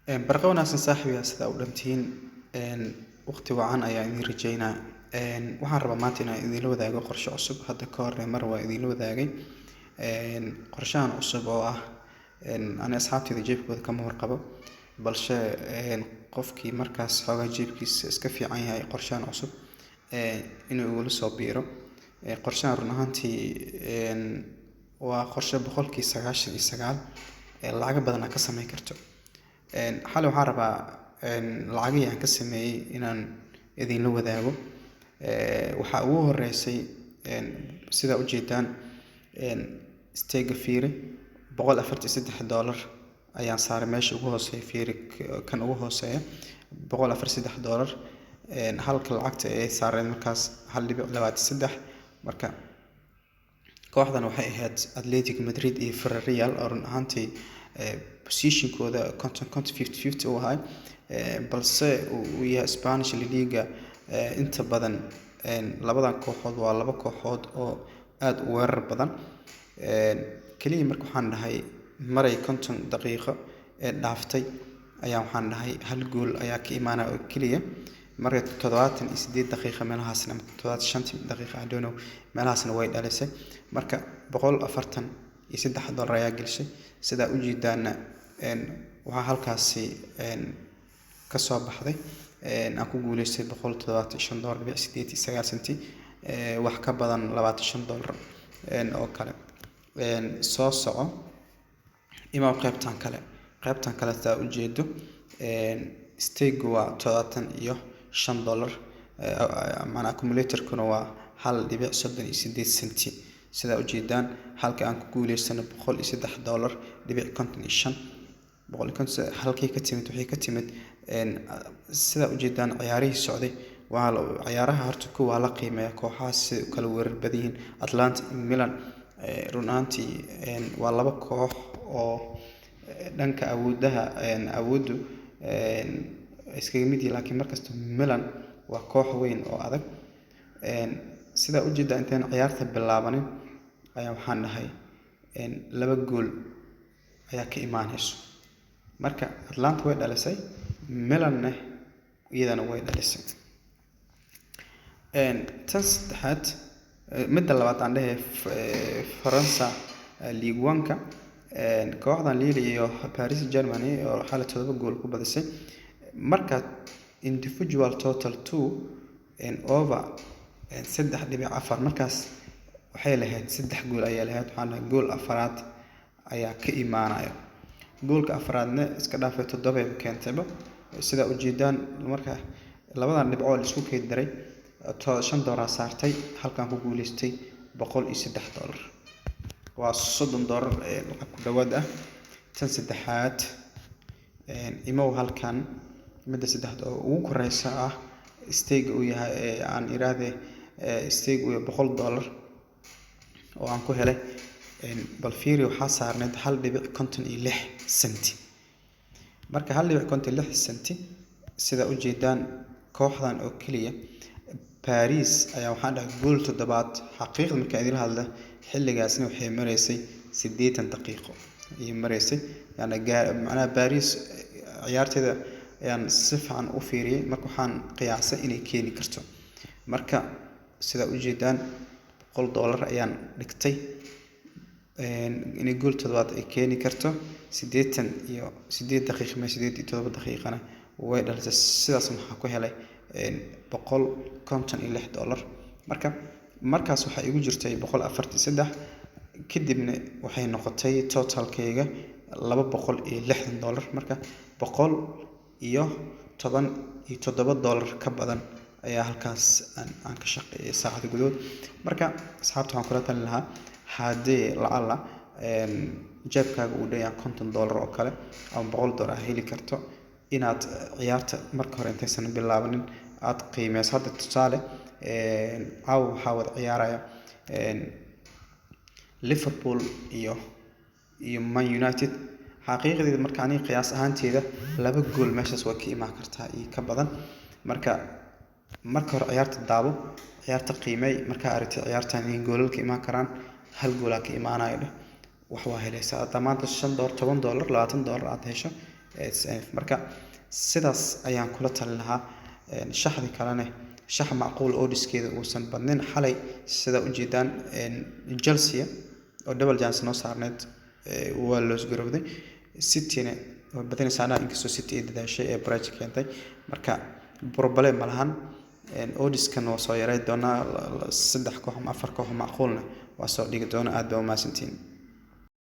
Barqa wanaagsan saaxiibayaal, sidaa u dhantihiin, waqti wacan ayaa idin rajeynaa. Waxaan rabaa maanta inaan idinla wadaago qorshe cusub. Hadda ka horne mar waa idinla wadaagay qorshahan cusub oo ah ani asxaabteyda jeebkooda kama warqabo, balse qofkii markaas xoogaa jeebkiisa iska fiican yahay qorshahan cusub inuu igula soo biiro. Qorshahan run ahaantii waa qorshe 99% lacago badan aad ka sameyn karto. Xalay waxaan rabaa lacagihii aan ka sameeyey inaan idinla wadaago. Waxaa ugu horeysay, sidaa ujeedaan stake-ga fiiri, $143 ayaan saaray meesha ugu hooseeya. Fiiri kan ugu hooseeya, $143, halka lacagta ay saareen markaas 1.23. Marka kooxdan waxay ahayd Atletico Madrid iyo Villarreal, oo run ahaantii positionkooda 50-50, 50-50 uu ahay, balse uu yahay Spanish La Liga. Inta badan labadan kooxood waa laba kooxood oo aada u weerar badan kaliya. Marka waxaan dhahay maray 50 daqiiqo ee dhaaftay ayaa waxaan dhahay hal gool ayaa ka imaanaya oo keliya. Marka 78 daqiiqa meelahaasna ama 75 daqiiqa, I don't know, meelahaasna way dhalisay. Marka $143 ayaa gelisay. Sidaa ujeedaana waxaa halkaasi ka soo baxday aan ku guuleystay $175.89, wax ka badan $25 oo kale. Soo soco, imaam qaybtan kale. Qaybtan kale sidaa ujeedo stake-gu waa $75, macnaa accumulatorkuna waa 1.38 centi. Sidaa ujeedaan halka aan ku guuleysano $103.55. 150 halkay ka timid? Waxay ka timid, sidaa ujeedaan, ciyaarihii socday. Waa ciyaaraha horta kow waa la qiimeeyaa kooxaha siday u kala weerar badan yihiin. Atalanta iyo Milan run ahaantii waa laba koox oo dhanka awoodaha awooddu iskaga mid yihiin, laakiin markasta Milan waa koox weyn oo adag. Sidaa ujeedda, intaan ciyaarta bilaabanin ayaa waxaan dhahay laba gool ayaa ka imaanayso. Marka Atalanta way dhalisay, Milanna iyadana way dhalisay. Tan saddexaad, midda labaad aan dhahay, Faransa Ligue 1-ka, kooxdan Lille iyo Paris Germany oo xalay todoba gool ku badisay. Marka individual total two over 3.4, markaas waxay lahayd saddex gool ayaa lahayd. Waxaan dhahay gool afaraad ayaa ka imaanaya. Goolka afraadna iska dhaafay, toddobay keentayba sidaa ujeedaan. Marka labadan dhibcood la isku keyd daray, $5 saartay, halkaan ku guuleystay $103, waa $30 lacag ku dhawaad ah. Tan saddexaad imow halkan, midda saddexaad oo ugu koreysa ah, stake uu yahay, aan iraahde, stake uu yahay $100 oo aan ku helay. Bal fiiri, waxaa saarneyd 1.56 centi. Marka 1.56 centi, sida ujeedaan, kooxdan oo keliya Paris ayaa waxaan dhahay gool toddobaad. Xaqiiqda markaan idin hadla, xilligaasna waxay maraysay 80 daqiiqo ayay maraysay. Yani macnaha Paris ciyaarteeda ayaan si fiican u fiiriyay. Marka waxaan qiyaasay inay keeni karto. Marka sidaa ujeedaan, $100 ayaan dhigtay inay gool toddobaad ay keeni karto. 88 daqiiqo ama 87 daqiiqana way dhalisay. Sidaas waxaa ku helay $156. Marka markaas waxaa igu jirtay 143, kadibna waxay noqotay totalkayga $260. Marka $117 ka badan ayaa halkaas aan ka shaqeeyay saacada gudahood. Marka asxaabta waxaan kula talin lahaa, haddii lacala jeebkaaga uu dhan yahay $50 oo kale ama $100 aad heli karto, inaad ciyaarta marka hore intaysan bilaabanin aad qiimeyso. Hadda tusaale, caawa waxaa wada ciyaaraya Liverpool iyo Man United. Xaqiiqdeeda marka aniga qiyaas ahaanteeda laba gool meeshaas waa ka imaan kartaa iyo ka badan. Marka marka hore ciyaarta daabo, ciyaarta qiimey. Markaa aragtid ciyaartan inay goolal ka imaan karaan, hal goolaa ka imaanayo dheh, wax waa helaysaa. Haddaa maanta $5, $10, $20 aad hesho. Marka sidaas ayaan kula talin lahaa. Shaxdi kalena, shax macquul oddskeeda uusan badnin. Xalay sida ujeedaan, Chelsea oo double chance noo saarneyd waa loos garowday. Cityna way badinaysaa, inkastoo City ay dadaashay ee baraaji keentay. Marka problem ma lahan, oddskan waa soo yaray doonaa. Saddex koox ama afar koox macquulna waa soo dhigi doona. Aad baa umahadsantihiin.